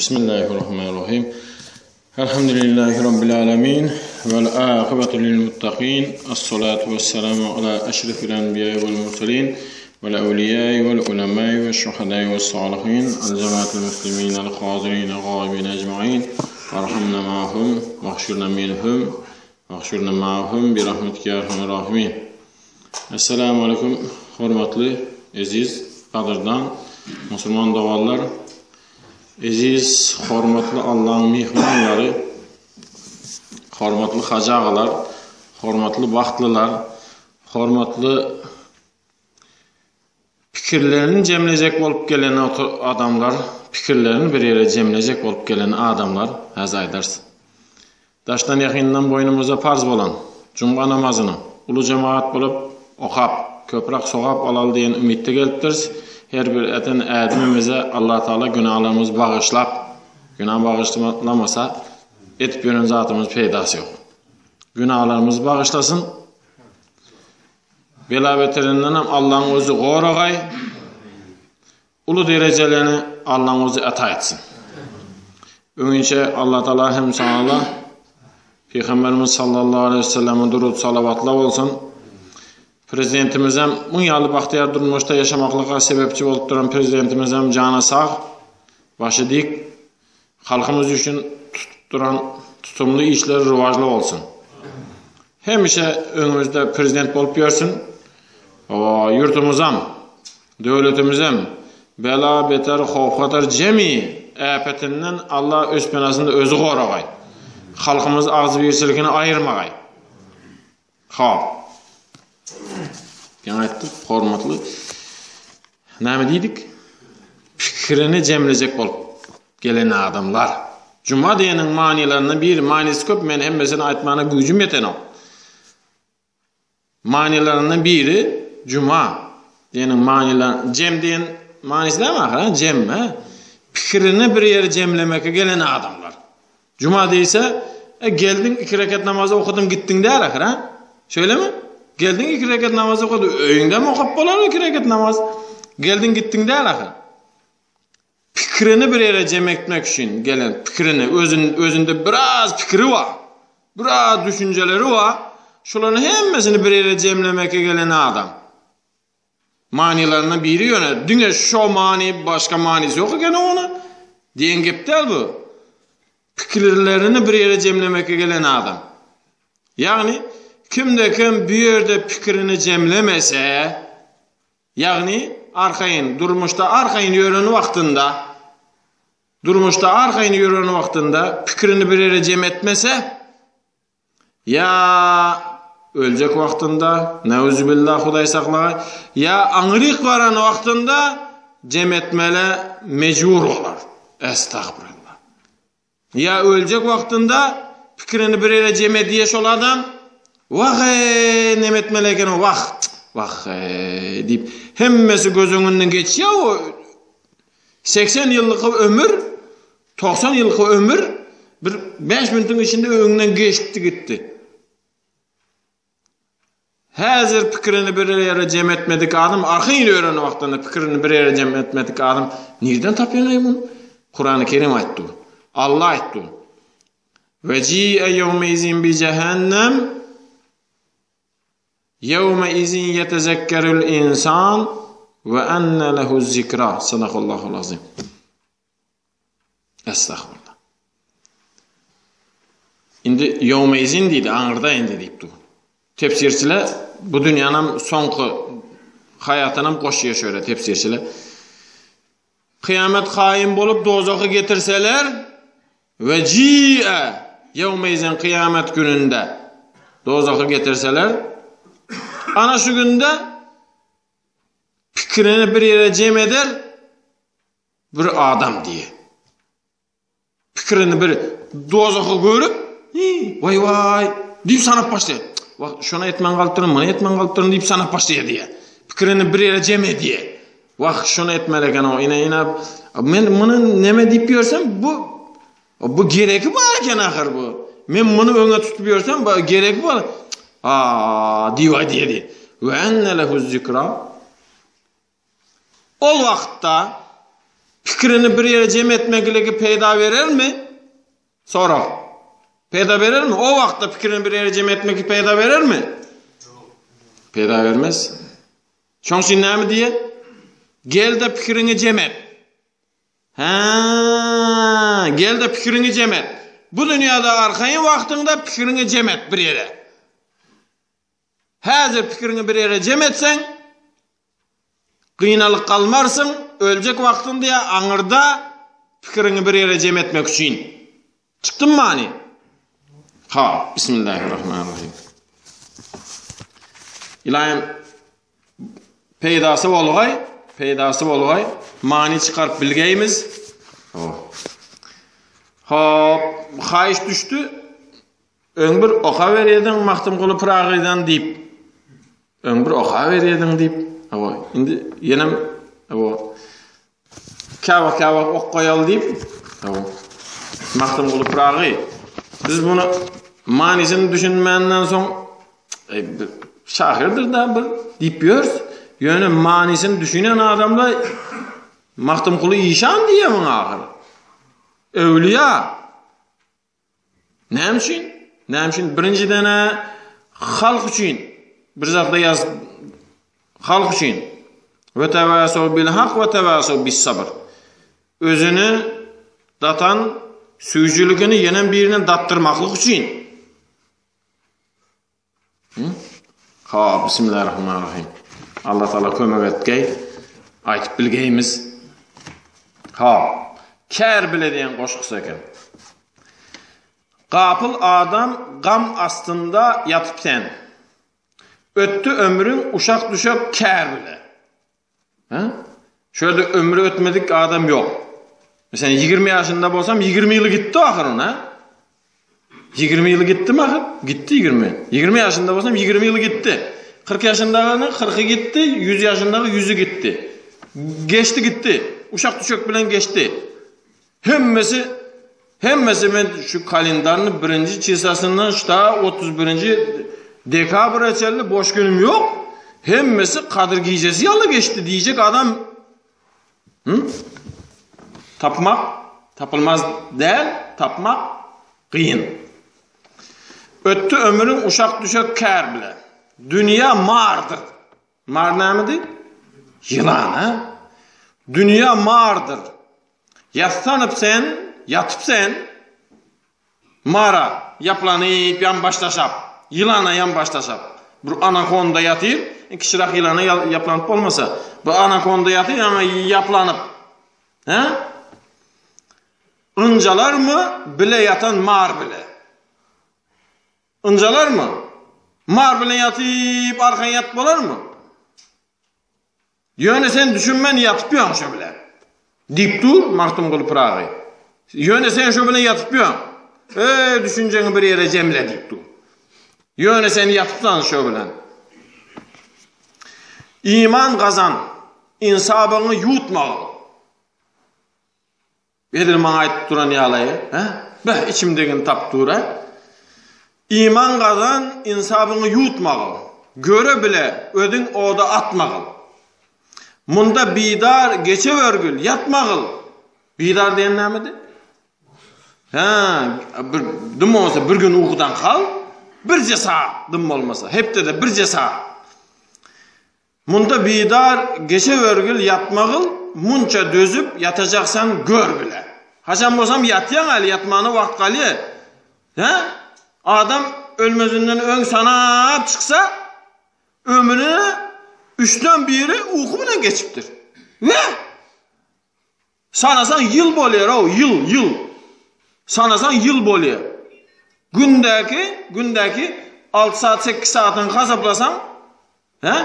Bismillahirrahmanirrahim. Elhamdülillahi Rabbil alemin. Vel âkıbetu lil muttaqin. Esselatu vesselamu ala eşrefil enbiya vel murselin. Vel evliyai vel ulemai ve şuhadai ve salihin. El cemaatil muslimin el hazirin gaibin ecmain. Varhamna ma'hum vahşurna minhum vahşurna ma'hum bi rahmetike ya erhamer rahimin. Esselamu aleyküm hormatly, eziz, gadyrdan musulman doganlar. Eziz, hormatly Allaň myhmanlary, hormatly hajy agalar, hormatly bagtlylar, hormatly pikirlerini jemlejek bolup gelen adamlar, pikirlerini bir ýere jemlejek bolup gelen adamlar, häzir aýdarys. Daşdan ýakyndan boýnumyza parz bolan jumga namazyny uly jemagat bolup okap, köpräk sogap alaly diýen umytda gelipdiris. Her bir eden ädimimize Allatagala günalarymyzy bagyşlap, günah bagyşlamasa edip ýören zadymyz peýdasy ýok. Günalarymyzy bagyşlasyn. Bela-beterinden hem Allaň özi goragaý. Uly derejelerini Allaň özi ata etsin. Öňinçe Allah Taala hem sala Peygamberimiz sallallahu aleyhi ve selleme durut salavatla bolsun. Prezidentimiz hem muň ýaly bagtyýar durmuşda ýaşamaklyga sebäpçi bolup duran prezidentimiz hem jany sag, başy dik, halkymyz üçin tutup duran tutumly işleri rywajly bolsun. Hemişe öňümizde prezident bolup ýörsün. Ýurtumyzam Döwletimizem bela beter howp hatar jemi äpetinden Alla öz penasynda özi goragaý. Halkymyz agzybirçilikini aýyrmagaý. Hop. Ýaňy aýtdyk, hormatly. Näme diýdik? Pikirini jemlejek bolup gelen adamlar. Juma diýeniň manylaryndan biri, manysy köp, men hemmesini aýtmana güýjüm ýetenok. Manylaryndan biri juma diýeniň manylar jem diýen manysy näme ahyr ha jem ha pikirini bir ýere jemlemeke gelen adamlar. Juma diýse e, geldiň iki rekat namaz okudyň gitdiň däl ahyr ha. Şeýlemi? Geldiň iki rekat namaz okudy öýüňde hem okap bolar iki rekat namaz. Geldiň gitdiň däl ahyr. Pikirini bir ýere jem etmek üçin gelen pikirini özün özünde biraz pikiri bar. Biraz düşünjeleri bar. Şolaryň hemmesini bir ýere jemlemeke gelen adam. Manylaryndan biri ýöne diňe şo many başga manysy ýok eken ony. Diýen gep däl bu. Pikirlerini bir ýere jemlemeke gelen adam. Ýagny kimde kim bu ýerde pikirini jemlemese, Ýagny, arkaýyn, durmuşda arkaýyn ýören wagtynda, durmuşda arkaýyn ýören wagtynda pikirini bir ýere jem etmese, ýa öljek wagtynda, näuzubillah, Hudaý saklagaý, ýa aňryk baran wagtynda jem etmele mejbur bolar. Estagfirullah. Ýa öljek wagtynda pikirini bir ýere jem edýä şol adam, Wah-eý, neme etmeli eken, wah, wah-eý diýip, hemmesi göz öňünden geçýä o 80 ýyllyk ömür, 90 ýyllyk ömür bir 5 minutyň içinde öňünden geçdi gitdi. Häzir pikirini bir ýere jem etmedik adam, arkaýyn ýören wagtynda pikirini bir ýere jem etmedik adam nirden tapýaň-eý muny? Kurany Kerim aýtdy. Allah aýtdy. Ve ci'e yevme izin bi cehennem yevme izin yetezekkerul insan ve enne lehu zikra. Sadakallahul azim. Estagfurullah. Indi ýowmeýzin diýdi, aňyrda indi diýip dur. Tefsirçiler bu dünýäniň soňky haýatynam goşýar şöyle tefsirçiler. Kyýamet kaýym bolup dozahy getirseler we ji'e ýowmeýzin kyýamet gününde dozahy getirseler ana şu günde pikirini bir ýere jem eder Bir adam diýe. Pikirini bir dozahy görüp, waý waý diýip sanap başlaýar. Wah, şony etmän galypdyryn, muny etmän galypdyryn diýip sanap başlaýar diýe. Pikirini bir ýere jem edýär. Wah, şony etmeli eken o, ine ine men muny neme diýip ýörsem, bu bu geregi bar eken ahyr bu. Men muny öňe tutup ýörsem, bu geregi bar. A diýip aýdýar diýe. We enne lehu zikra. Ol wagtda Pikirini bir ýere jem etmekligi peýda berermi? Sorag. Peýda berermi? O wagtda pikirini bir ýere jem etmeklik peýda berermi? Peýda bermez. Şoň üçin näme diýýär? Gel-de pikiriňi jem et. Hä, gel-de pikiriňi jem et. Bu dünýäde arkaýyn wagtyňda pikiriňi jem et bir ýere. Häzir pikiriňi bir ýere jem etseň, gynalyp galmarsyň, öljek wagtyňda ýa aňyrda pikiriňi bir ýere jem etmek üçin. Çykdymy many? Ha, Bismillahirrahmanirrahim. Ylaýym peýdasy bolgaý, peýdasy bolgaý, many çykaryp bilgeýmiz. Hop, haýyş düşdi. Öň bir okaberýediň Magtymguly Pyragydan diýip. Öň bir okaberýediň diýip. Hawa, indi ýenem hawa. Käwagt käwagt ok goýaly diýip. Hawa. Magtymguly Pyragy. Biz muny manysyny düşünmänden soň e, şahyrdyr da bir diýip ýörüs. Ýöne manysyny düşünen adamlar Magtymguly işan diýýär muňa ahyr. Öwlüýa. Näme üçin? Näme üçin? Birinjiden-ä halk üçin bir zatda ýaz halk üçin. We tewasaw bil hak we tewasaw bis sabr. Özüni datan süýjüligini ýene birine datdyrmaklyk üçin. Ha, bismillahirrahmanirrahim. Allah Taala kömek etgeý. Aýtyp bilgeýimiz. Ha, kär bile diýen goşgusy eken. Gapyl adam gam astynda ýatyp sen. Ötdi ömrüň uşak düşek kär bile. Hä? Şu ýerde ömri ötmedik adam ýok. Meselem, 20 ýaşynda bolsam, 20 ýyly gitdi ahyryn, hä? 20 ýyly gitdimi ahyr? Gitdi 20. 20 ýaşynda bolsam, 20 ýyly gitdi. 40 ýaşyndagyny 40-y gitdi, 100 ýaşyndagy 100-ü gitdi. Geçdi gitdi. Uşak düşek bilen geçdi. Hemmesi hemmesi men şu kalendaryny birinji çislasyndan şta 31-nji dekabra çenli boş günüm ýok. Hemmesi Kadyr gijesi ýaly geçdi diýjek adam Hı? Tapmak tapylmaz däl, tapmak gyn. Ötdi ömrüň uşak düşek kär bile. Dünýä mardyr. Mar nämedi? Ýylan, ha? Dünýä mardyr. Ýassanyp sen, ýatyp sen, mara ýaplanyp, ýanbaşlaşap, ýylana ýanbaşlaşap. Bir anakonda ýatyr, kiçiräk ýylana ýaplanyp bolmasa, bir anakonda ýatyr, ýaňa ýaplanyp. Hä? Ynjalarmy bile ýatan mar bile? Ynjalarmy? Mar bilen ýatyp, arkaýyn ýatyp bolarmy? Ýöne sen düşünmän ýatyp ýöň şo bilen. Diýip dur Magtymguly Pyragy. Ýöne sen şo bilen ýatyp ýöň. Eý, düşünjeňi bir ýere jemle diýip dur. Ýöne sen ýatypsan şo bilen. Iman gazan, insabyňy ýuwutmagyl. Edil maňa aýdyp duran ýaly, hä? Beh, içimdegini tap dur-a. Iman gazan, ynsabyňy ýuwutmagyl. Göre bile, özüň oda atmagyl. Munda bidar geçewergil, ýatmagyl. Bidar diýen nämedi? Hä, bir dym bolsa bir gün ukudan kal, birje sagat dym bolmasa, hepdede birje sagat. Munda bidar geçewergil ýatmagyl munça dözüp ýatajaksaň gör bile. Haçan bolsam ýatýaň häli ýatmana wagt galýa. Hä? Adam ölmezinden öň sanap çyksa ömrüni üçden biri uky bilen geçipdir. Weh! Sanasaň ýyl bolýar-ow, ýyl, ýyl. Sanasaň ýyl bolýar. Gündäki, gündäki alty saat, sekiz saatyňy hasaplasaň, hä?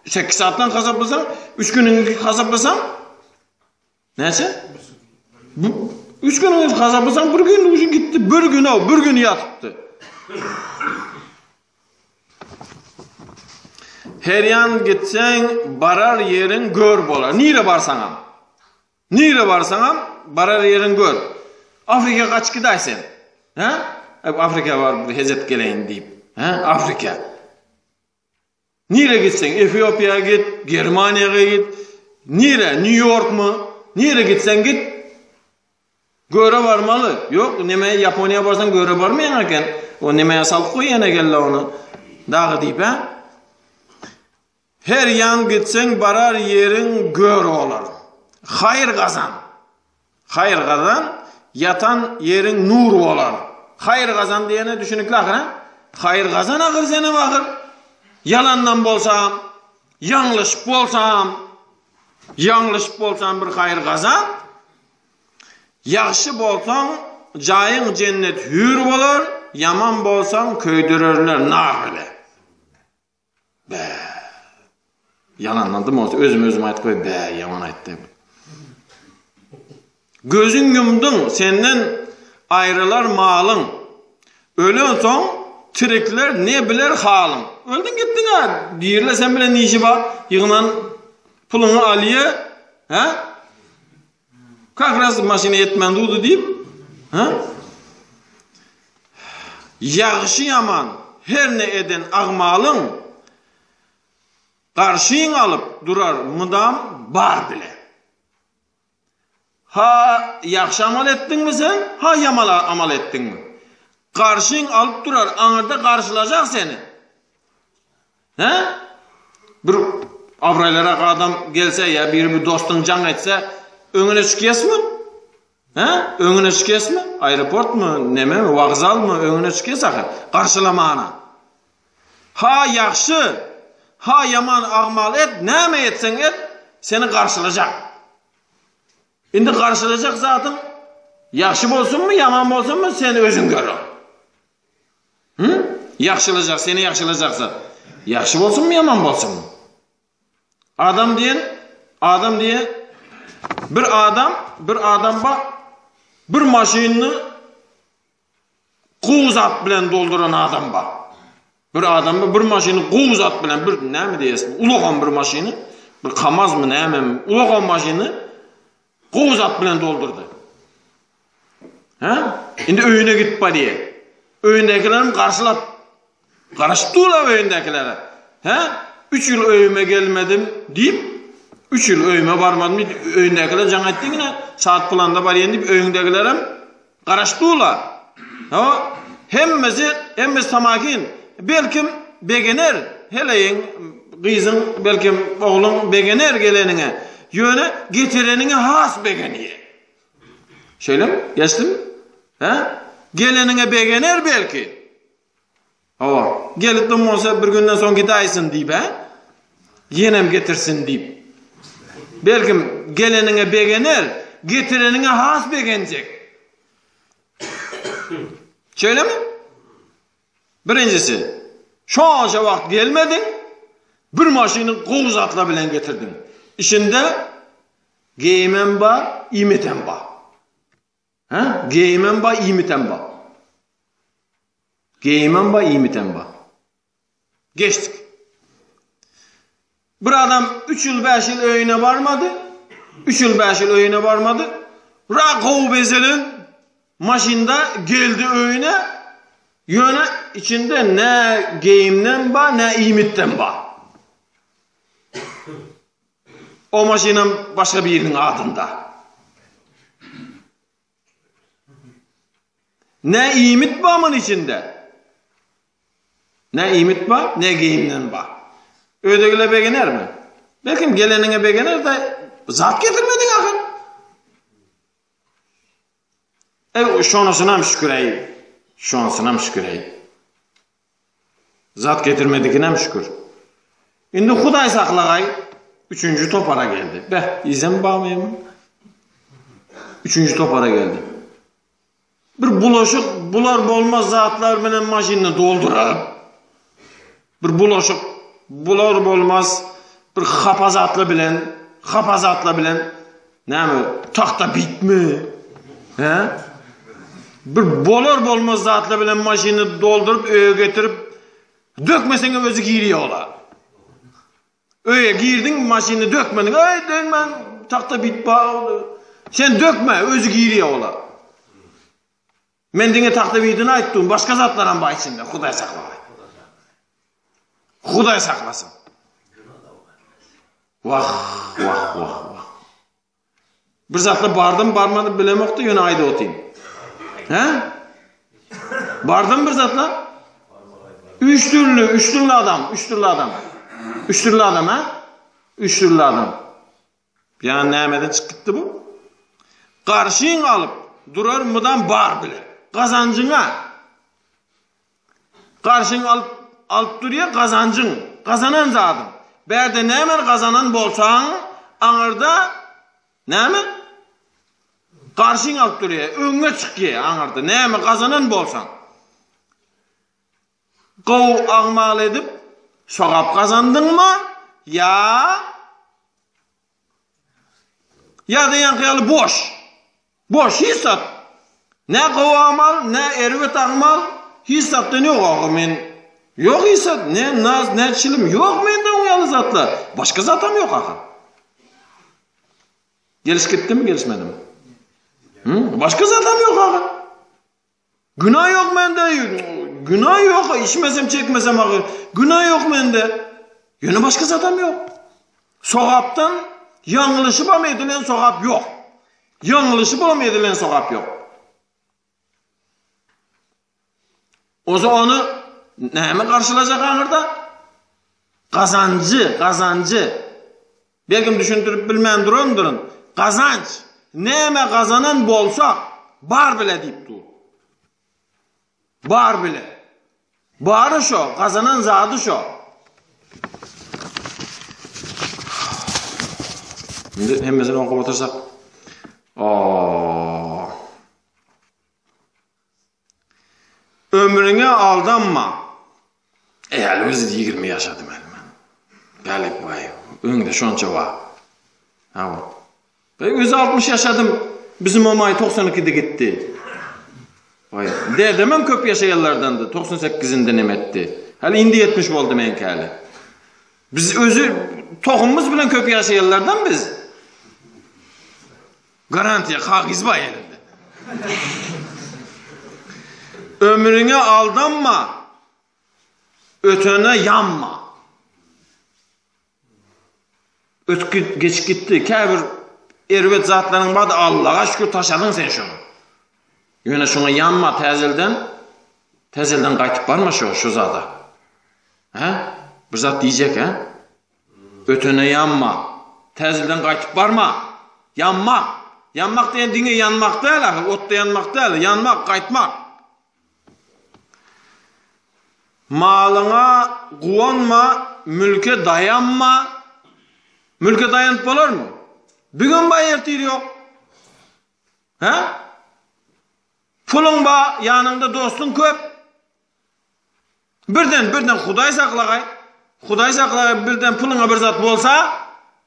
Sekiz saatdan hasaplasaň, üç günüňi hasaplasaň, näçe? Bu, üç günüňi hasaplasaň, bir gün uje gitdi, bir gün-ow, bir gün ýatypdy. Her ýan gitseň, barar ýeriň gör bolar. Nire barsaňam. Nire barsaňam, barar ýeriň gör. Afrika gaçyp gidäý sen. Hä? Afrika baryp bir hezet geleýin diýip. Hä? Afrika. Nire gitseň, Efiopiýa git, Germaniýa git, nire, Nýu-Ýorkmy? Nirä gitseň git, göre barmaly. Ýok, neme Ýaponiýa barsaň göre barmaýaň eken. O nemä salyp goýýan ekenler ony. Dagy diýip, hä? Her ýan gitseň barar ýeriň gör bolar. Haýyr gazan. Haýyr gazan, ýatan ýeriň nur bolar. Haýyr gazan diýene düşünikli ahyr, hä? Haýyr gazan ahyr senem ahyr. Ýalandan bolsam, ýalňyşyp bolsam, ýalňyşyp bolsam bir haýyr gazan. Ýagşy bolsaň, jaýyň jennet hüýr bolar, ýaman bolsaň köýdürerler nar bile. Bä. Ýalandan dym bolsa özüm özüm aýdyp goý, bä, ýaman aýtdy. Gözüň ýumduň, senden aýrylar malyň. Ölensoň tirikler ne biler halyň. Öldüň gitdiň-ä, diriler sen bilen ne işi bar? Ýygnan puluňy alýa, hä? Kak raz maşyna ýetmän durdy diýip, hä? Ýagşy ýaman her ne eden agmalyň garşyň alyp durar mydam bar bile. Ha ýagşy amal etdiňmi sen, ha ýaman amal etdiňmi? Garşyň alyp durar, aňyrda garşylajak seni. Hä? Bir abraýlyrak adam gelse ýa biri bir dostuň jaň etse, öňüne çykýasmy? Hä? Öňüne çykýasmy? Aeroportmy, nememi, wokzalmy, öňüne çykýas ahyr, garşylamana. Ha ýagşy, ha ýaman agmal et, näme etseň et, seni garşylajak. Indi garşylajak zadyň ýagşy bolsunmy, ýaman bolsunmy, sen özüň gör. Hı? Ýagşylajak, seni ýagşylajaksa, ýagşy bolsunmy, ýaman bolsunmy? Adam diýen, adam diýen bir adam, bir adam bar, bir maşynyny gowy zat bilen dolduran adam bar. Bir adam bar, bir maşyny gowy zat bilen, bir näme diýersiň, ulagan bir maşyny, bir KAMAZmy nämemi, ulagan maşyny Gowy zat bilen doldurdy. Hä? Indi öýüne gidip barýar. Öýündäkilerem garşylap garaşyp durlar öýündäkilere. Hä? 3 ýyl öýüme gelmedim diýip, 3 ýyl öýüme barmadym diýip, öýündäkiler jaň etdi ýene, saat pylanda barýan diýip, öýündäkilerem garaşyp durlar. Ha? Hemmesi, hemmesi tamakin. Belkim begener, heleýiň, gyzyň, belkim ogluň begener geleniňe. Ýöne getireniňe has begenýär. Şeýlemi? Geçdimi? Hä? Geleniňe begener belki. Hawa, gelip dym bolsa bir günden soň gidäýsin diýip, hä? Ýenem getirsin diýip. Belkim geleniňe begener, getireniňe has begenjek. Şeýlemi? Birinjisi, şonça wagt gelmediň, bir maşyny gowy zatlar bilen getirdiň. Içinde geýimem bar, iýmitem bar. Hä? Geýimem bar, iýmitem bar. Geýimem bar, iýmitem bar. Geçdik. Bir adam 3 ýyl, 5 ýyl öýüne barmady. 3 ýyl, 5 ýyl öýüne barmady. Ra gowy bezelen maşynda geldi öýüne. Ýöne içinde ne geýimden bar, ne iýmitden bar. O maşynam başga biriniň adynda. Ne iýmit bar munuň içinde? Ne iýmit bar, ne geýimden bar. Öýdäkiler begenermi? Belkim geleniňe begener-de, zat getirmediň ahyr. Eý, şonusynam şükür-eý. Şonusynam şükür-eý. Zat getirmediginäm şükür. Indi Hudaý saklagaý, üçünji topara geldi. Beh, izem barmy muň? Üçünji topara geldi. Bir bulaşyk, bular bolmaz zatlar bilen maşynyny dolduryp, bir bulaşyk, bular bolmaz bir hapa zatlar bilen, hapa zatlar bilen Näme, tagta bitmi? He? Bir bolar bolmaz zatlar bilen maşyny dolduryp öýe getirip dökmeseň özi girýär ola. Öýe girdiň maşyny dökmediň. Eý dökmän tagta bit bar. Sen dökme özi girýär ola. Men diňe tagta bidini aýtdym, başga zatlar hem bar içinde. Hudaý saklagaý. Hudaý saklasyn. Wah, wah, wah, wah. Bir zatlar bardym barmadym bilemokda ýöne aýdyp otyryn. Hä? Bardym bir zatlar? Üç dürli, üç dürli adam, üç dürli adam. Üç dürli adam, ha? Üç dürli adam. Ýa nämeden çykyp gitdi bu? Garşyň alyp durar mydam bar bile. Gazanjyňa. Garşyň alyp alyp durýar gazanjyň, gazanan zadyň. Bärde näme gazanan bolsaň, aňyrda näme? Garşyň alyp durýar, öňe çykýar aňyrda näme gazanan bolsaň. Gowy agmal edip sogap gazandyňmy ýa ýa-da ýaňky ýaly boş. Boş hiç zat. Ne gowy amal, ne erbet amal, hiç zatdan ýok aga men. Ýok hiç zat, ne naz, ne çilim, ýok mende oň ýaly zatlar. Başga zatam ýok aga. Gelişip gitdimi, gelişmedimi? Hı? Başga zatam ýok aga. Günah ýok mende, günah ýok, içmesem, çekmesem agyr. Günah ýok mende. Ýöne başga zadam ýok. Sogapdan ýalňyşybam edilen sogap ýok. Ýalňyşybam edilen sogap ýok. Oza ony näme garşylajak aňyrda? Gazanjy, gazanjy. Belkim düşündirip bilmän durandyryn. Gazanç, näme gazanan bolsak, bar bile diýip dur. Bar bile. Bary şo, gazanan zady şo. Indi hemmesini okap otursak. Oo. Ömrüňe aldanma. E, häli özi 20 ýaşadym häli men. Bälik waý, öňde şonça bar. Hawa. Waý, özi 60 ýaşadym. Bizim mamaý 92-de gitdi. Waý, dedemem köp ýaşaýanlardandy, 98-inde neme etdi. Häli indi 70 boldy meňki häli. Biz özi tohumymyz bilen köp ýaşaýanlardan biz. Garantiýa kagyz bar elinde. Ömrüňe aldanma, ötene ýanma. Ötüp geçip gitdi. Käbir erbet zatlaryň bardy, Allaha şükür taşladyň sen şony. Ýöne şoňa ýanma täzelden, täzelden gaýtyp barma şo şu zada. Hä? Bir zat diýjek, hä? Ötene ýanma. Täzelden gaýtyp barma. Ýanmak. Ýanmak diýen diňe ýanmak däl ahyr, otda ýanmak däl, ýanmak, gaýtmak. Malyňa guwanma, mülke daýanma. Mülke daýanyp bolarmy? Bugün bar, ertir ýok. Hä? Puluň bar, ýanyňda dostuň köp. Birden, birden Hudaý saklagaý. Hudaý saklagaý, birden puluňa bir zat bolsa,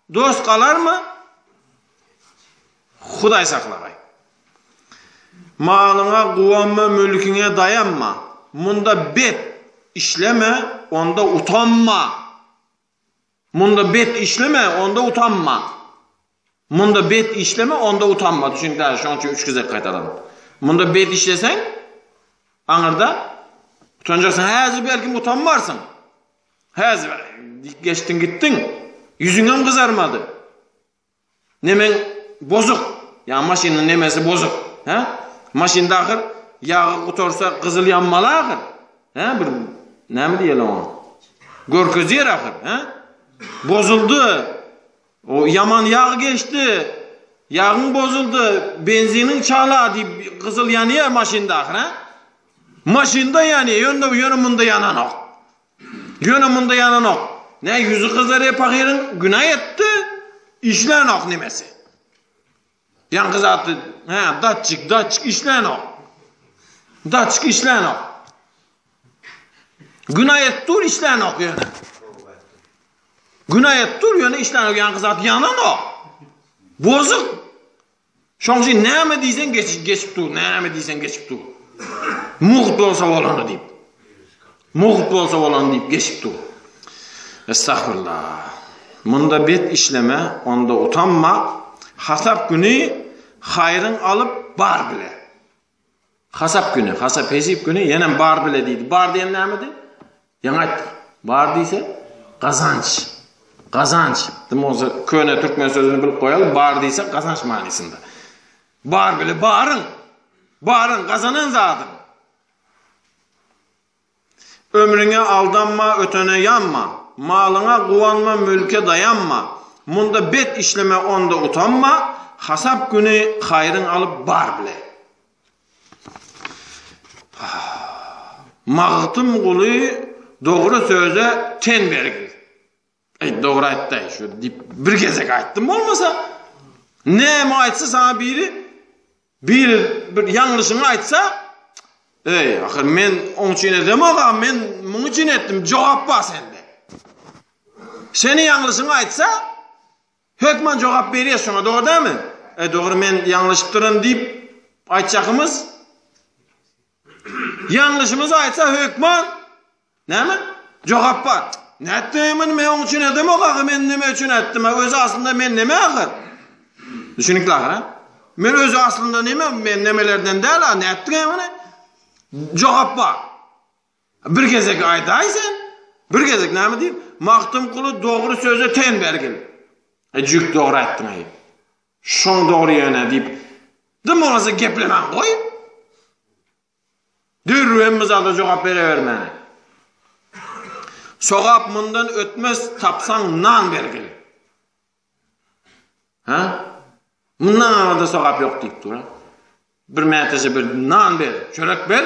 dost galarmy? Hudaý saklagaý. Malyňa guwanma, mülküňe daýanma. Munda bet işleme, onda utanma. Munda bet işleme, onda utanma. Munda bet işleme, onda utanma. Düşündä, şonuň üçin üç gezek gaýtaladym. Munda bet işleseň, aňyrda utanjaksyň. Häzir belkim utanmarsyň. Häzir geçdiň gitdiň. Ýüzüňem gyzarmady. Nemeň bozuk. Ýa maşynyň nemesi bozuk. Hä? Maşynda ahyr ýagy gutarsa gyzyl ýanmaly ahyr. Hä bir näme diýeli oňa? Görkezýär ahyr, hä? Bozuldy. O ýaman ýag geçdi. Ýagyň bozuldy, benziniň çala diýip gyzyl ýanýar maşynda ahyr, hä? Maşynda ýanýar, ýöne ýöne munda ýananok. Ýöne munda ýananok. Nä ýüzi gyzarýar pahyryň, günä etdi, işlänok nemesi. Ýaňky zatdy, hä, datçik, datçik işlänok. Datçik işlänok. Günä etdi dur işlänok ýöne. Günä etdi dur ýöne işlänok, ýaňky zat ýananok. Bozuk. Şoň üçin näme diýseň geçip geçip dur, näme diýseň geçip dur. Mugt bolsa bolany diýip. Mugt bolsa bolany diýip geçip dur. Estagfirullah. Munda bet işleme, onda utanma. Hasap güni haýryň alyp bar bile. Hasap güni, hasap hesip güni ýenem bar bile diýdi. Bar diýen nämedi? Ýaňy aýtdyk. Bar diýse gazanç. Gazanç. Dym bolsa köne türkmen sözüni bilip goýaly, bar diýsek gazanç manysynda. Bar bile baryň. Baryň gazanan zadyň. Ömrüňe aldanma, ötene ýanma. Malyňa guwanma, mülke daýanma. Munda bet işleme, onda utanma. Hasap güni haýryň alyp bar bile. Magtymguly dogry söze ten bergil. Eý, dogry aýtdaý şu diýip bir gezek aýtdym bolmasa. Näme aýtsa saňa biri, biri bir ýalňyşyňy aýtsa, eý, ahyr men oň üçin edemok-a, men muň üçin etdim, jogap bar sende. Seni ýalňyşyňy aýtsa, hökman jogap berýär şoňa, dogry dälmi? Eý, dogry men ýalňyşypdyryn diýip aýtjakymyz, ýalňyşymyzy aýtsa hökman Näme? Jogap bar. Nätdim muny men oň üçin edemok ahyr men neme üçin etdim özi aslynda men neme ahyr? Düşünikli ahyr ha? Men özi aslynda neme men nemelerden däl ha nätdiň muny? Jogap bar. Bir gezek aýdaý sen. Bir gezek näme diýip? Magtymguly dogry söze ten bergil. E jük dogry aýtdyň aý. Şoň dogry ýöne diýip. Dym bolmasa geplemän goý. Dürr hemme zada jogap berebermäne. Sogap mundan ötmez tapsaň nan bergil. Ha? Mundan aňyrda sogap ýok diýip dur. Bir mätäje bir nan ber, çörek ber.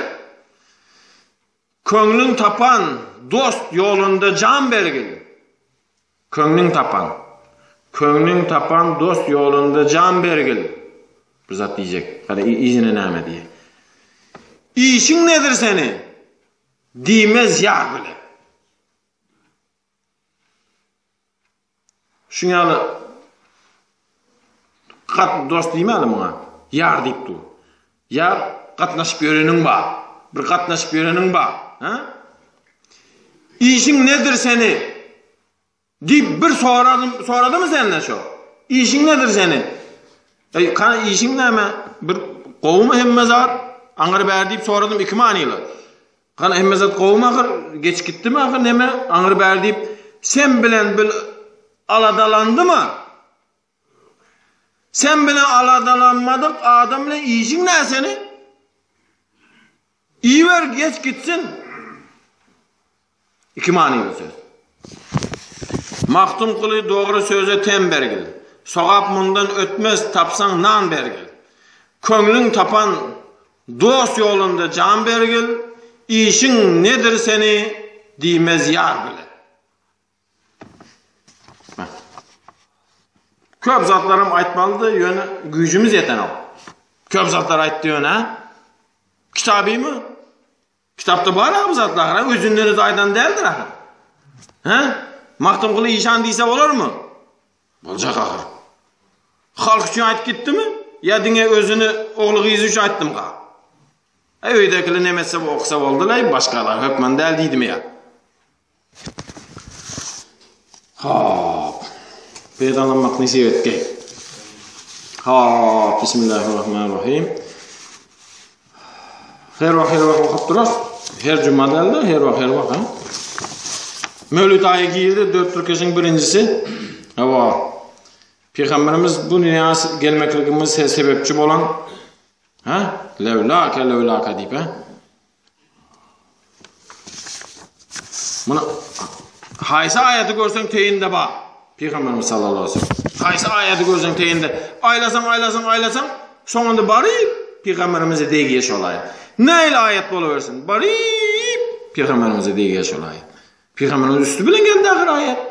Köňlüň tapan dost ýolunda jan bergil. Köňlüň tapan. Köňlüň tapan dost ýolunda jan bergil. Bir zat diýjek. Hadi yzyna näme diýe. Işiň nedir seni? Diýmez ýar bile. Şuň ýaly gat dost diýmäli muňa. Ýar diýip dur. Ýar gatnaşyp ýöreniň bar. Bir gatnaşyp ýöreniň bar. Ha? Işiň nedir seni? Diýip bir soradym, soradymy senden şo? Işiň nedir seni? Eý, kana işiň näme? Bir gowumy hemme zat? Aňyr bäri diýip soradym iki manyly. Hany hemme zat gowumy ahyr, geç gitdimi ahyr neme, aňry bäri diýip, sen bilen bil aladalandymy? Sen bilen aladalanmadyk adam bilen işiň nä seni? Iýiber geç gitsin. Iki manyly söz. Magtymguly dogry söze ten bergil. Sogap mundan ötmez, tapsaň nan bergil. Köňlüň tapan dost ýolunda jan bergil, Işiň nedir seni diýmez ýar bile. Köp zatlaram aýtmalydy, ýöne güýjümiz ýetenok. Köp zatlar aýtdy ýöne. Kitabymy? Kitapda bar bu zatlar, ha? Özünden özi aýdan däldir ahyr. He? Magtymguly işan diýse bolarmy? Boljak ahyr. Halk üçin aýdyp gitdimi? Ýa diňe özüni ogly gyzy üçin aýtdymyka? Eý öýdäkiler neme etse oksa boldy-laý, başgalar hökman däl diýdimi ýa? Hop. Peýdalanmak nesip etgeý. Hop, bismillahirrahmanirrahim. Her wagt her wagt okap duras. Her juma dälde, her wagt her wagt. Ha? Mewlid aýy girdi, dört tirkeşiň birinjisi. Hawa. Pygamberimiz bu dünýä gelmekligimiz sebepçi bolan ha? Lewlaka lewlaka diýip, ha? Muny haýsy aýaty görseň teýinde bar. Pygamberimiz sallallahu aleyhi ve sellem. Haýsy aýaty görseň teýinde. Aýlasaň, aýlasaň, aýlasaň, soňunda baryp pygamberimize degýär şol aýat. Nähili aýat bolawersin, baryp pygamberimize degýär şol aýat. Pygamberimiz üsti bilen geldi ahyr aýat.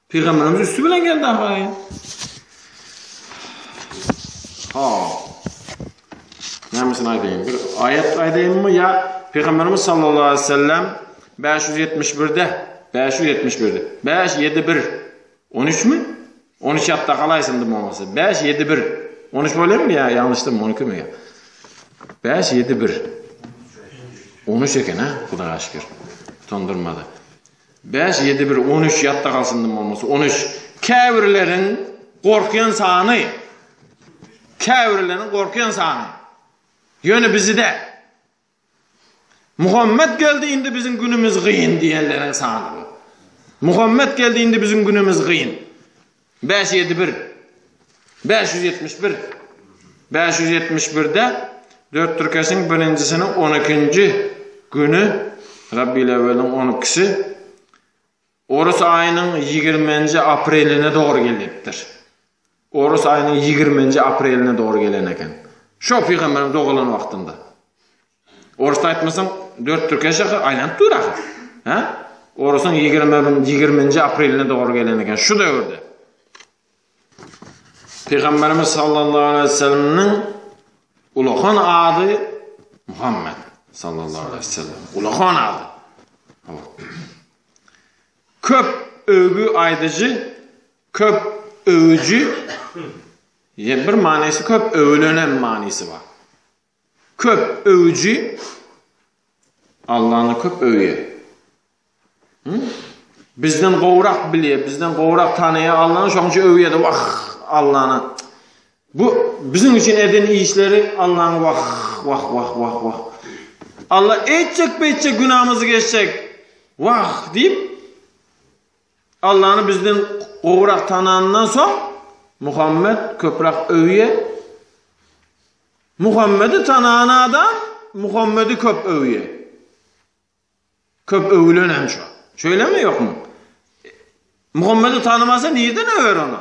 Pygamberimiz üsti bilen geldi ahyry. Ha. Nämesini aýdaýyn? Bir aýat aýdaýynmy ýa Pygamberimiz sallallahu aleyhi ve sellem 571-de 571-de 5 7 1 13 mi? 13 ýatda galaýsyn dym bolmasa. 5 7 1 13 bolýarmy ýa ýalňyşdym 12 mi ýa? 5 7 1 13 eken ha, Hudaýa şükür. Utandyrmady. Bäş, ýedi, bir, 13 ýatda galsyn dym bolmasa, 13. Käbirleriň gorkýan sany. Käbirleriň gorkýan sany. Ýöne bizi däl. Muhammet geldi indi biziň günümiz gyn diýenleriň sany bu. Muhammet geldi indi biziň günümiz gyn. Bäş ýedi bir. 571. 571-de dört tirkeşiň birinjisiniň on ikinji güni Rabbilewweliň on ikisi Orus aýynyň ýigriminji apreline dogry gelipdir. Orus aýynyň ýigriminji apreline dogry gelen eken. Şo pygamberiň dogulan wagtynda. Orusda aýtmasaň, dört türkeş ahyr aýlanyp dur ahyr. Hä? Orusyň 20-nji apreline dogry gelen eken şu döwürde. Pygamberimiz sallallahu aleyhi ve sellemniň ulakan ady Muhammed sallallahu aleyhi ve sellem. Ulakan ady. Köp öwgü aýdyjy, köp öwüji, bir manysy köp öwülen manysy bar. Köp öwüji Allany köp öwýär. Bizden gowrak bilýär, bizden gowrak tanaýar Allany, şonuň üçin öwýär-de, wah, Allany. Bu biziň üçin eden işleri Allany wah, wah, wah, wah, wah. Alla etjek beýtjek günamyzy geçjek. Wah diýip Allany bizden gowrak tananyndan soň Muhammet köpräk öwýär. Muhammedi tanan adam Muhammedi köp öwýär. Köp öwülen hem şo. Şeýlemi ýokmy? Muhammedi tanamasa nirden öwer ony?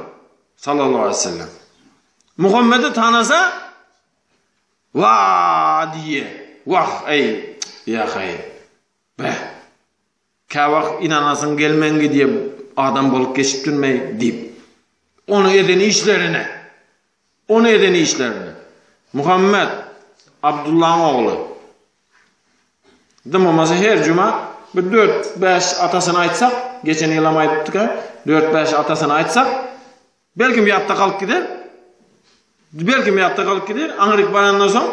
Sallallahu aleyhi ve sellem. Muhammedi tanasa wa diýe. Wah eý ýa haý. Beh. Käwagt ynanasyň gelmen gidýä adam bolup geçipdirmeý diýip. Onuň eden işlerine. Onuň eden işlerine. Muhammet Abdullaň ogly. Dymamasa her juma bir dört-bäş atasyny aýtsak, geçen ýylam aýdypdyk-a, dört-bäş atasyny aýtsak, Belkim ýatda galyp gider. Belkim ýatda galyp gider. Aňryk barandan soň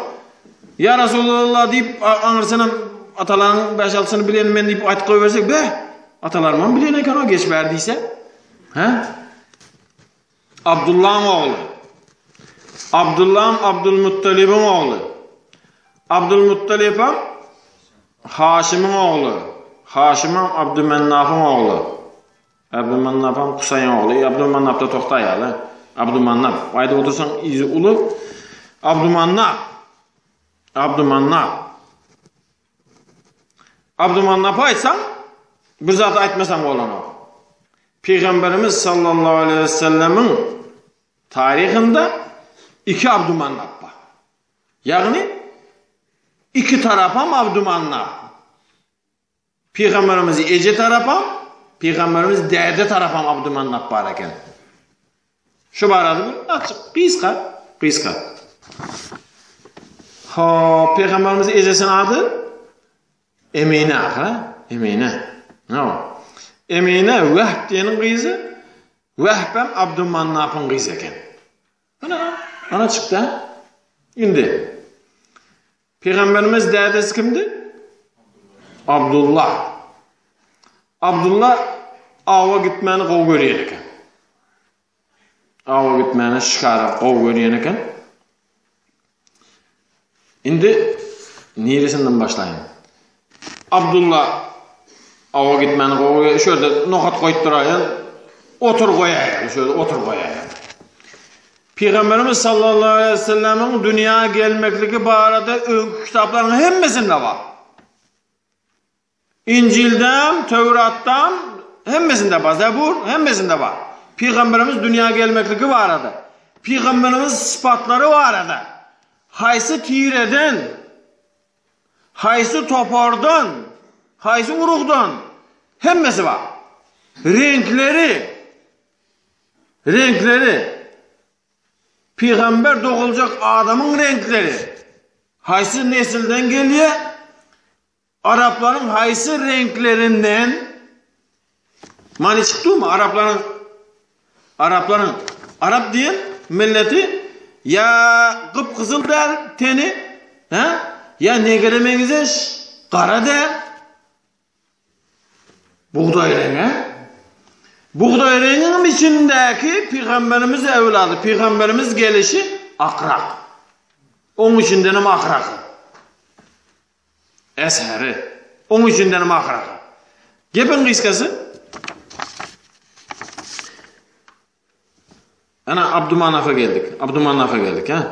Ýa Resulallah diýip aňyrsynam atalaryň bäş-altysyny bilen men diýip aýtyp goýbersek, be, atalarymam bilen eken o geç bäri diýse. Hä? Abdullahyň ogly. Abdullah Abdulmuttalibiň ogly. Abdulmuttalibam Haşymyň ogly. Haşymam Abdumennafyň ogly. Abdumannapam Kusaýyň ogly. Abdumannapda togtaýaly. Abdumannap. Aýdyp otursaň yzy uly. Abdumannap. Abdumannap. Abdumannapy aýtsaň, bir zat aýtmasaň bolanok. Pygamberimiz sallallahu aleyhi ve sellemiň taryhynda iki Abdumannap bar. Ýagny iki tarapam Abdumannap. Pygamberimiz eje tarapam, Pygamberimiz däde tarapam Abdymannap bar eken. Şu barada bir açyk, gysga, gysga. Hop, Pygamberimiz ejesiniň ady Emine ahyr, Emine. No. Emine Wehb diýeniň gyzy, Wehbem Abdymannapyň gyzy eken. Ana, ana çykdy. Indi Pygamberimiz dädesi kimdi? Abdullah. Abdullah awa gitmäni gowy görýän eken. Awa gitmäni, şikara gowy görýän eken. Indi niresinden başlaýyn? Abdullah awa gitmäni gowy görýär. Şu ýerde nokat goýup duraýyn. Otur goýaýyn. Şu ýerde otur goýaýyn. Pygamberimiz sallallahu aleýhi we sellemiň dünýä gelmekligi barada öňki kitaplaryň hemmesinde bar. Injildem, Töwratdam hemmesinde bar. Zebur hemmesinde bar. Pygamberimiz dünýä gelmekligi barada, pygamberimiz sypatlary barada, haýsy tireden, haýsy topardan, haýsy urugdan hemmesi bar. Reňkleri Reňkleri. Pygamber doguljak adamyň reňkleri. Haýsy nesilden gelýär? Araplaryň haýsy reňklerinden? Many çykdymy? Araplaryň Araplaryň Arap diýen milleti ýa gyp-gyzyl däl teni, hä? Ýa negre meňzeş, gara däl. Bugdaý reňe. Bugdaý reňiň içindäki pygamberimiz ewlady, pygamberimiz gelişi akrak. Oň içindenem akraky. Esheri. Oň içindenem akraky. Gepiň gysgasy. Ana Abdumanafa geldik. Abdumanafa geldik, ha.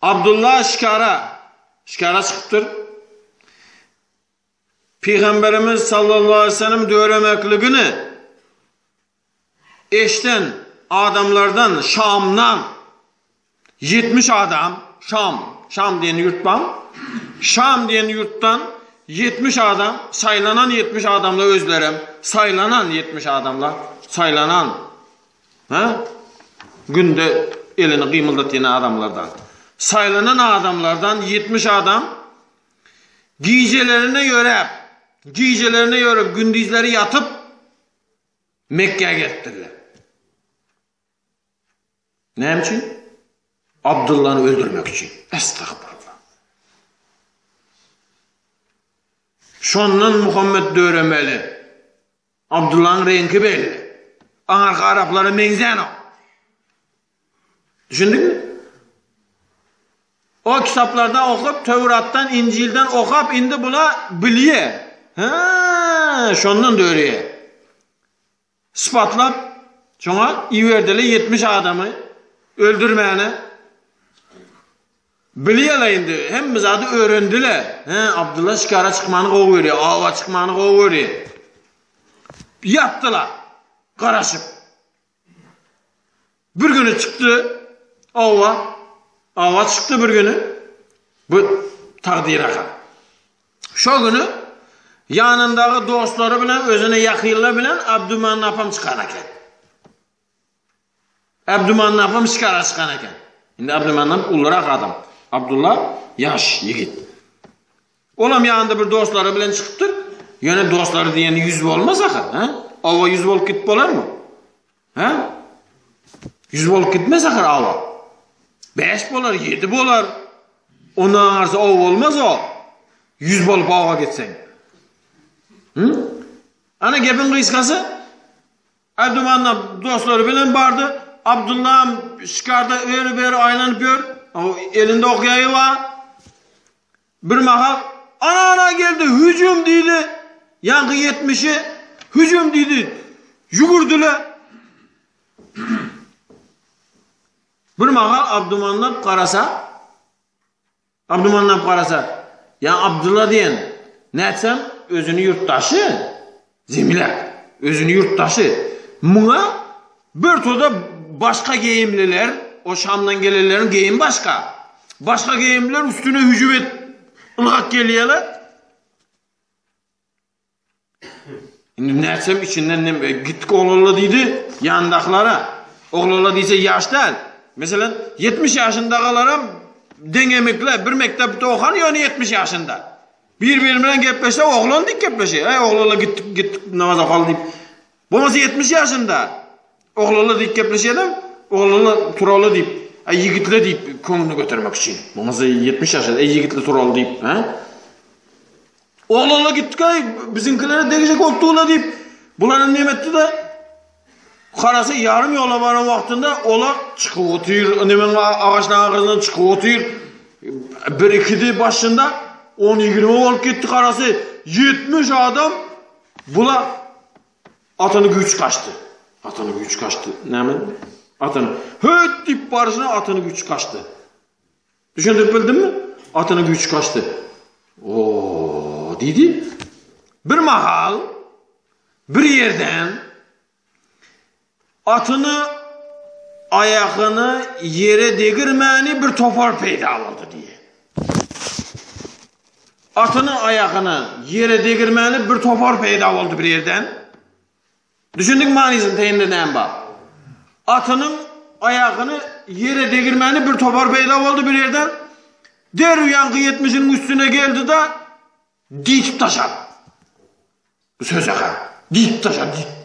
Abdullah şikara, şikara çykypdyr. Pygamberimiz sallallahu aleyhi ve sellem döremekligini eşden adamlardan Şamdan 70 adam, Şam, Şam diýen ýurt bar. Şam diýen ýurtdan 70 adam, saýlanan 70 adamlar özlerem, saýlanan 70 adamlar, saýlanan. Ha? Günde elini gymyldatýan adamlardan. Saýlanan adamlardan 70 adam gijelerine ýöräp, gijelerine ýörüp, gündizleri ýatyp Mekgä gelipdirler. Näme üçin? Abdyllany öldürmek üçin. Estagfurullah. Şondan Muhammed döremeli. Abdyllanyň reňki belli. Aňarky araplara meňzänok. Düşündiňmi? O kitaplardan okap, Töwratdan, Injilden okap indi bula bilýä. Hä, şondan döreýä. Sypatlap, şoňa iberdiler 70 adamy öldürmäne. Bilýärler indi, hemme zady öwrendiler. Hä, Abdylla şikara çykmany gowy görýär, awa çykmany gowy görýär. Ýatdylar, garaşyp. Bir güni çykdy awa, awa çykdy bir güni. Bu takdyr aka. Şo güni ýanyndaky dostlary bilen, özüne ýakynlar bilen Abdumannapam çykan eken. Abdumannapam şikara çykan eken. Indi Abdumannap ulurak adam. Abdullah ýaş ýigit. Olam ýanynda bir dostlary bilen çykypdyr. Ýöne dostlary diýeni ýüz bolmaz ahyr, hä? Awa ýüz bolup gidip bolarmy? Hä? Ýüz bolup gitmez ahyr awa. Bäş bolar, ýedi bolar. Ondan aňyrsy aw bolmaz o. Ýüz bolup awa gitseň. Hı? Ana gepiň gysgasy, Erdoganam dostlary bilen bardy. Abdullaham şikarda öri-beri aýlanyp ýör. Elinde ok ýaýy bar. Bir mahal Ana-ana geldi, hüjüm diýdi. Ýaňky ýetmişi hüjüm diýdi. Ýügürdüler. Bir mahal Abdumannap garasa, Abdumannap garasa, ýa Abdylla diýen, nätsem, özüni ýurtdaşy, Zemilek, özüni ýurtdaşy. Muňa bir toda başga geýimliler, o Şamdan gelenleriň geýimi başga. Başga geýimliler üstüne hüjüm edip, ylgap gelýärler. Indi nätsem içinden nem e, gitdik oglanlar diýdi ýanyndakylara. Oglanlar diýse ýaş däl. Meselem 70 ýaşyndagalaram deňemikler bir mekdepde okan ýöne 70 ýaşynda. Bir-biri bilen gepleşse oglan diýip gepleşýär. Eý oglanlar gitdik gitdik namaz okaly diýip. Bolmasa 70 ýaşynda oglanlar diýip gepleşýärler, oglanlar turaly diýip, aý ýigitler diýip köňlüni götermek üçin. Bolmasa 70 ýaşynda eý ýigitler turaly diýip, hä? Oglanlar gitdik-aý, biziňkilere degjek bolupdyr-la diýip, bular neme etdi-de, garasa ýarym ýola baran wagtynda olar çykyp otyr, nemeň agaçlaryň arkasyndan çykyp otyr. Bir ikidi başynda on-ýigrimi bolup gitdi garasy, 70 adam bula atyny güýç gaçdy. Atyny güýç gaçdy. Näme? Atyny höt diýip baryşyna atyny güýç gaçdy. Düşündirip bildimmi? Atynyň güýji gaçdy. O diýdi. Bir mahal bir ýerden atyny aýagyny ýere degirmäni bir topar peýda boldy diýdi. Atyny aýagyny ýere degirmäni bir topar peýda boldy bir ýerden. Düşündiň manysyny teýinde näme bar? Atynyň aýagyny ýere degirmäni bir topar peýda boldy bir ýerden. Derrew ýaňky ýetmişiniň üstüne geldi-de, diýtip taşlady. Bu söze gara. Diýtip taşlady, diýtip.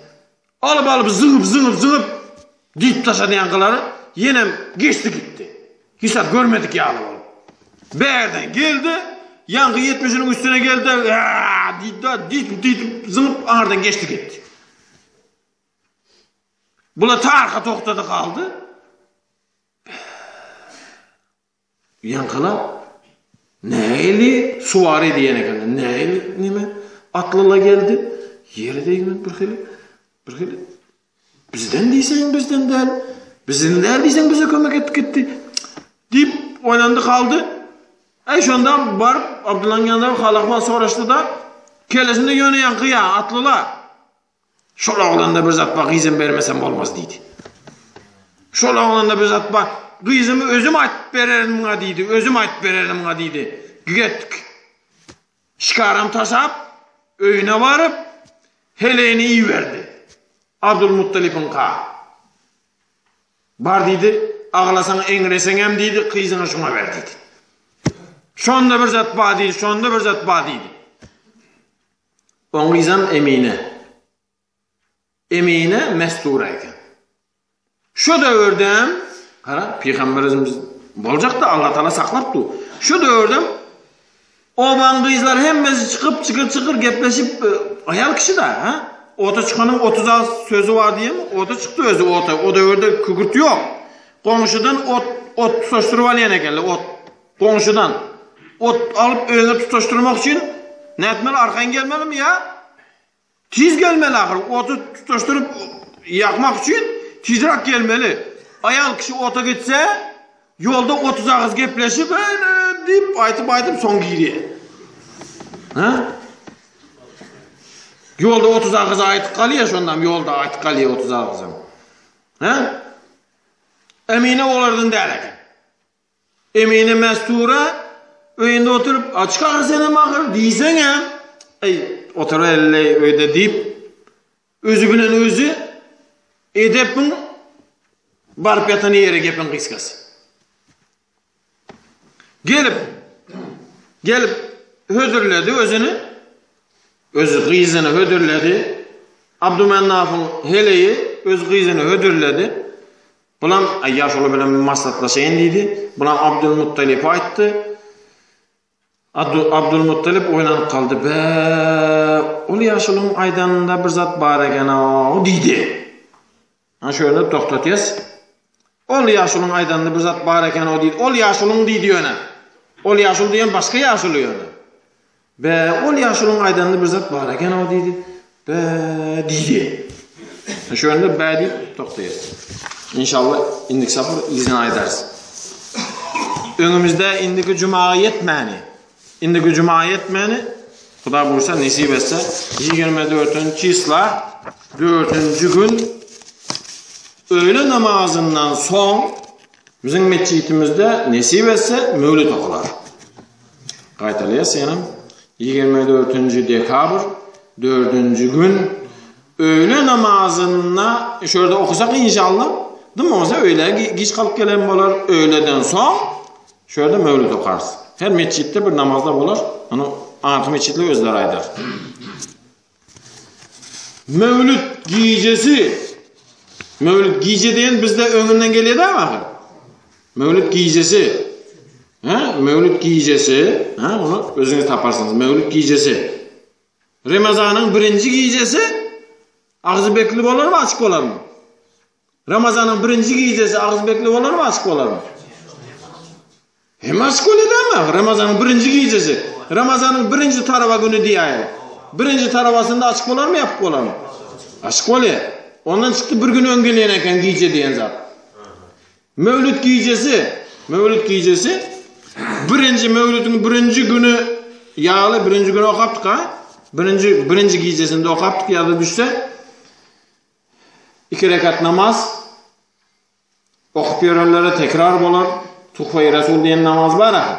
Alyp alyp zyňyp zyňyp zyňyp diýtip taşlady ýaňkylary. Ýenem geçdi gitdi. Hiç zat görmedik ýaly bolup. Bärden geldi, ýaňky ýetmişiniň üstüne geldi, diýdi-de, diýtip diýtip zyňyp aňyrdan geçdi gitdi. Bular tarha togtady galdy. Ýaňkylar nähili suwary diýen ekenler, nähili neme atlyla geldi, ýere degmedi bir hili, bir hili. Bizden diýseň bizden däl, bizden däl diýseň bize kömek etip gitdi. Diýip oýlandy galdy. Äý şonda baryp Abdyllaň ýanyna hal-ahwal soraşdy-da, kellesinde ýöne ýaňky ýa atlyla. Şol oglanda bir zat bar, gyzym bermesem bolmaz diýdi. Şol oglanda bir zat bar, gyzymy özüm aýtyp bererin muňa diýdi, özüm aýtyp bererin muňa diýdi. Gitdik. Şikaram taşap, öýüne baryp, heleýini iberdi. Abdulmuttalypyňka. Bar diýdi, aglasaň, eňreseňem diýdi, gyzyňy şuňa ber diýdi. Şonda bir zat bar diýdi, şonda bir zat bar diýdi. Oň gyzam Emine. Emine Mestura eken. Şu döwürdem, gara, Pygamberimiz boljakdy, Allah Taala saklap dur. Şu döwürdem obaň gyzlary hemmesi çykyp, çykyr çykyr gepleşip, e, aýal kişi da, ha? Ota çykanyň 30 az sözi bar diýemi? Ota çykdy özi ota. O döwürde kükürt ýok. Goňşudan ot ot tutaşdyryp alýan ekenler, ot. Goňşudan ot alyp öýüňe tutaşdyrmak üçin nätmeli, arkaýyn gelmelimi ýa tiz gelmeli ahyr, oty tutaşdyryp ýakmak üçin tizräk gelmeli. Aýal kişi ota gitse, ýolda 30 agyz gepleşip, diýip aýtyp-aýtyp soň girýär. Ha? Ýolda 30 agyz aýtyp galýar, şondan ýolda aýtyp galýar 30 agyzam. Ha? Emine olardan däl eken. Emine Mestura öýünde oturyp, "A çyk ahyr senem ahyr" diýseňem, "Eý, oturybereli öýde" diýip, özi bilen özi edepiň baryp ýatan ýeri gepiň gysgasy. Gelip, gelip hödürledi özüni. Öz gyzyny hödürledi. Abdumennafyň heleýi öz gyzyny hödürledi. Bulam, Aý, ýaşuly bilen bir maslahatlaşaýyn diýdi. Bulam Abdulmuttalypa aýtdy. Abdulmuttalyp oýlanyp galdy. Bä, ol ýaşulyň aýdanynda bir zat bar eken-ow diýdi. Ana şu ýerde togtatýas. Ol ýaşulyň aýdanynda bir zat bar eken-ow diýdi. Ol ýaşulyň diýdi ýöne. Ol ýaşuly diýen başga ýaşuly ýöne. Be, ol ýaşulyň aýdanynda bir zat bar eken-ow diýdi. Be, diýdi. Şu ýerde be diýip togtaýarys. Inşallah indiki sapar yzyny aýdarys. Öňümizde indiki jumaga ýetmäni. Indiki jumaga ýetmäni Huda buýursa nesip etse 24-nji çisla 4-nji gün öýle namazyndan soň biziň metjitimizde nesip etse mewlid okalar. Gaýtalaýas ýene. 24-nji dekabr, 4-nji gün öýle namazyna şu ýerde okasak inşallah, dym bolsa öýlä giç galyp gelen bolar. Öýleden soň şu ýerde mewlid okarys. Her metjitde bir namazda bolar. Ony aňyrky metjitler özleri aýdar. Mewlid gijesi Mewlid gije diýen bizde öňünden gelýär-de ahyr. Mewlid gijesi. Hä? Mewlid gijesi. Hä, ony özüňiz taparsyňyz. Mewlid gijesi. Ramazanyň birinji gijesi agzy bekli bolarmy, açyk bolarmy? Ramazanyň birinji gijesi agzy bekli bolarmy, açyk bolarmy? Hem açyk bolýar dämi? Ramazanyň birinji gijesi. Ramazanyň birinji taraba güni diýäýeli. Birinji tarabasynda açyk bolarmy, ýapyk bolarmy? Açyk bolýar. Ondan çykdy bir gün öň gelýän eken gije diýen zat. Mewlüt gijesi, Mewlüt gijesi birinji mewlüdiň birinji güni ýaly birinji güni okapdyk ha. Birinji birinji gijesinde okapdyk ýa-da düşse iki rekat namaz Okyp ýörenlere tekrar bolar. Tuhfeýi Resul diýen namaz bar ahyr.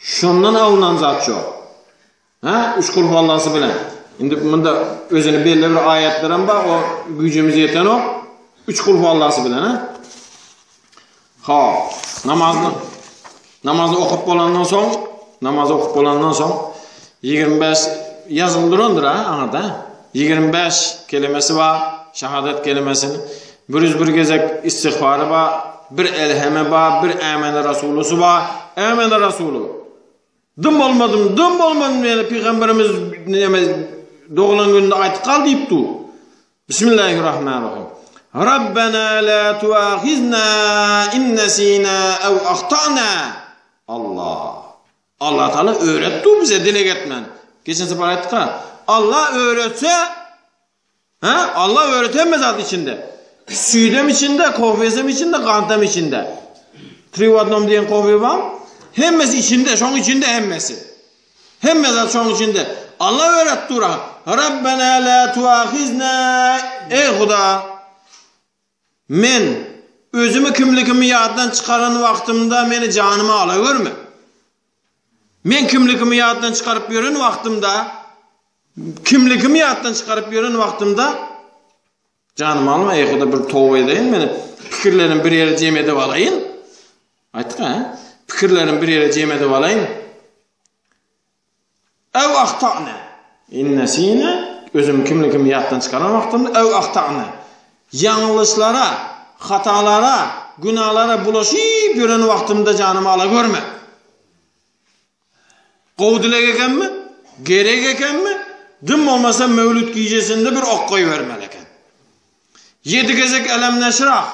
Şondan alnan zat şo. Ha, üç kulhuallasy bilen. Indi munda özüni belli bir aýatlaram bar, o güýjümiz ýetenok. Üç kulhuallasy bilen, ha. Ha, namazyny namazy okup bolandan soň, namazy okup bolandan soň 25 ýazylyp durandyr ha, aňyrda. 25 kelimesi bar, şahadat kelimesini. 101 gezek istigfary bar, bir elheme bar, bir ämene rasulusy bar. Ämene rasulu. Dym bolmadym, dym bolmadym diýen pygamberimiz näme doglan gününde aýtyp gal diýip dur. Bismillahirrahmanirrahim. Rabbena la tuahizna in nesina ew ahtana. Allah. Allah Taala öwretdi bize dileg etmän. Geçen sefer aýtdyk ha. Allah öwretse, ha? Allah öwreten zat içinde. Süýdem içinde, kofesem içinde, gantam içinde. Tri w odnom diýen kofe bar. Hemmesi içinde, şoň içinde hemmesi. Hemme zat şoň içinde. Allah öwretdi dur. Rabbena la tuahizna. Ey Huda! Men özümi kimligimi ýatdan çykaran wagtymda meni janyma ala görme. Men kimligimi ýatdan çykaryp ýören wagtymda, kimligimi ýatdan çykaryp ýören wagtymda janymy alma, eý Huda bir toba edeýin, meni pikirlerimi bir ýere jem edip alaýyn. Aýtdyk ha? Pikirlerimi bir ýere jem edip alaýyn. Ew ahtana. Innesine özüm kimligimi ýatdan çykaran wagtymda ew ahtana. Ýalňyşlara, hatalara, günalara bulaşyp ýören wagtymda janymy ala görme. Gowy dileg ekenmi? Gerek ekenmi? Dym bolmasa Mewlüt gijesinde bir ok goýbermeli eken. Ýedi gezek Elemneşrah.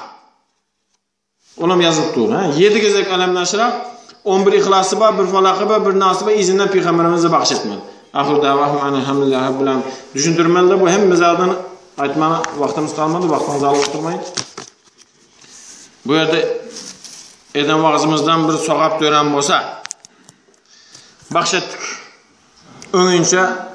Olam ýazylyp dur, hä? Ýedi gezek Elemneşrah, on bir Yhlasy bar, bir Falaky bar, bir Nasy bar, yzyndan Pygamberimize bagyş etmeli. Ahyr dawahum enelhamdülillahi rabbil alamin. Düşündirmeli-de bu hemme zadyny aýtmaga wagtymyz galmady, wagtyňyzy alyp oturmaýyn. Bu ýerde eden wagzymyzdan bir sogap dörän bolsa, bagş etdik. Öňinçä.